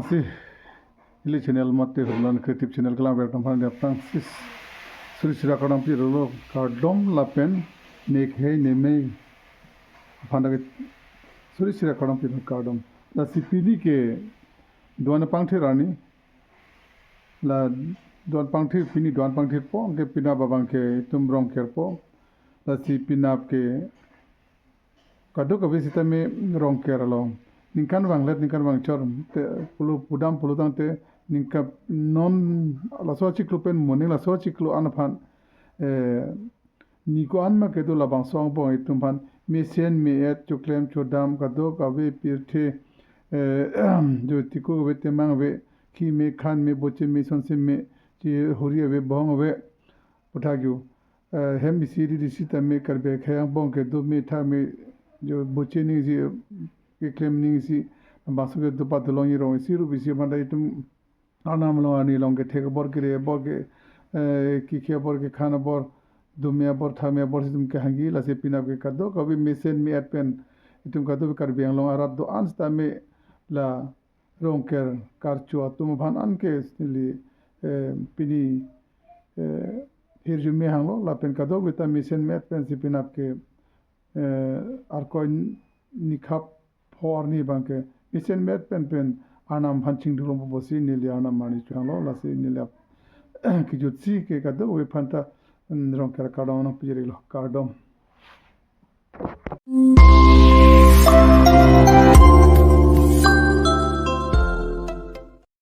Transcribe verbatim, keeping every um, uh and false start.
Si, ili channel mate Hurlan Creative Channel kelang ber tamphan dia pang sis. Suri sira kardom pi rolo, kardom lapen nek hei nemei. Aphan dak suri sira kardom pi kardom. Lasi pini ke doan pangthir arni. La doan pangthir, pini doan pangthirpo, ke penap abang ke itum rongkerpo. Lasi penap ke kadokave sitame rongker along ningkan vanglet, ningkan vangchor te pulo, pudam pulo tangte ningkan non laso achiklo pen moning laso achiklo an aphan, eh, ni ko-an ma kedo labangso angbong itum aphan mesen me-et, choklem chodam, kadokave pirthe, eh, jotiko ave, temang ave, keme khan me, boche me, sonse me, chihuri ave, bohong ave, puthakju, eh, hem isi ri ri sitame Karbi akhei angbong kedo methang me, jo boche ning isi, keklem ning isi, bangso kedo padolong irong isi rup isi aphan ta itum arnam along arni along kethek abor, kere abor, ke, eh, kikhe abor, kekhan abor, dome abor, thame abor si itum kehangji. Lasi penap ke kadokave mesen me-et pen itum kadokave Karbi Anglong arat do-an sitame la rongker karcho atum aphan anke neli, eh, pini, eh, hirjume hanglo, lapen kadokave ta mesen me-et pensi penap ke, eh, Arkoi nikhap pho arni abang ke mesen me-et pen pen arnam aphan chingdulong pusi neli arnam arni chohanglo. Lasi neli ap- kejutsi ke kadokave aphan ta, mm, rongker kardom nangpijirlo, kardom.